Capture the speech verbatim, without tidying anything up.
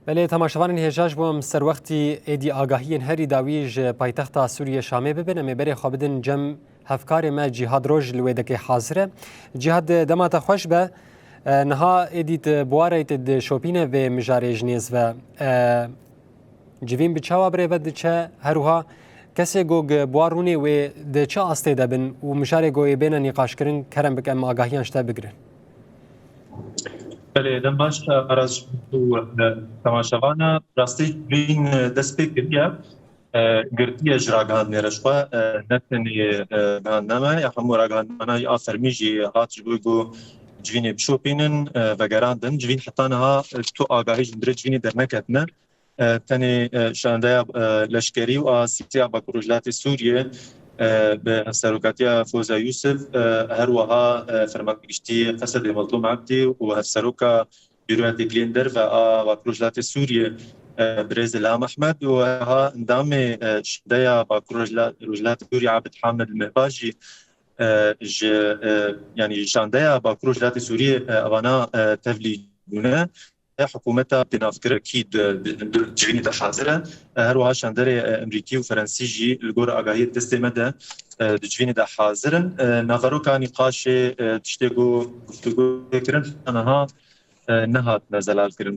Belê, temaşevanên hêja, ji bo em serwextî êdî agahiyên herî dawî ji paytexta Sûriyê Şamê bibin, em ê berê xwe bidin cem hevkarê me Cîhad Roj, li wê dekê hazir e. Cîhad, dema te xweş be. E, niha êdî tu buwareyê te dişopîne vê mijarê ji nêz ve. E, civîn bi çawa bi rê ve diçe? Her wiha kesê ku gi buwar rûnê wê di çi astê de bin û mijarê ku ê bêne nîqaşkirin, kerem bike em agahiyan ji te bigirin. Belê, dem baş, e, Aras û, e, temaşevana. Rastî civîn, e, dest pê kiriye, e, girtiye ji ragihandinê re. Ji xwe, e, ne tenê, e, ragihandina me, ya hemû ragihandina ya fermî jî hat ji bo ku civînê bişopînin, e, vegerandin. Civîn heta niha, e, tu agahî ji hundirê civînê derneketine. E, tenê, e, şandeya, e, leşkerî û a sî sî ya Bakur Rojhilatê Sûriyê, e, bi hevserokatiya Foza Yusuf, e, her wiha, e, fermana giştî Qesedê Mezlûm Ebdî û hevseroka Bîroya Têkiliyên Derve a Bakur Rojhilatê Sûriyê, e, birêz Ilham Ehmed û her wiha endamê, e, şandeya Bakur Rojhila-, Rojhilatê Sûriyê Abid Hamid Mehba jî, e, ji, e, yanî şandeya Bakur Rojhilatê Sûriyê, e, evana, e, tevlî bûne. Hikûmeta binavkirekî di, di, di civînê de hazir e. E, her wiha şanderê, e, Emerîkî û Ferensî jî li gor agahiyê destê me de, e, di civînê de hazir in. E, naveroka nîqaşê, e, tiştê ku guftûgo tê kirin, heta niha, e, nehatine zelalkirin.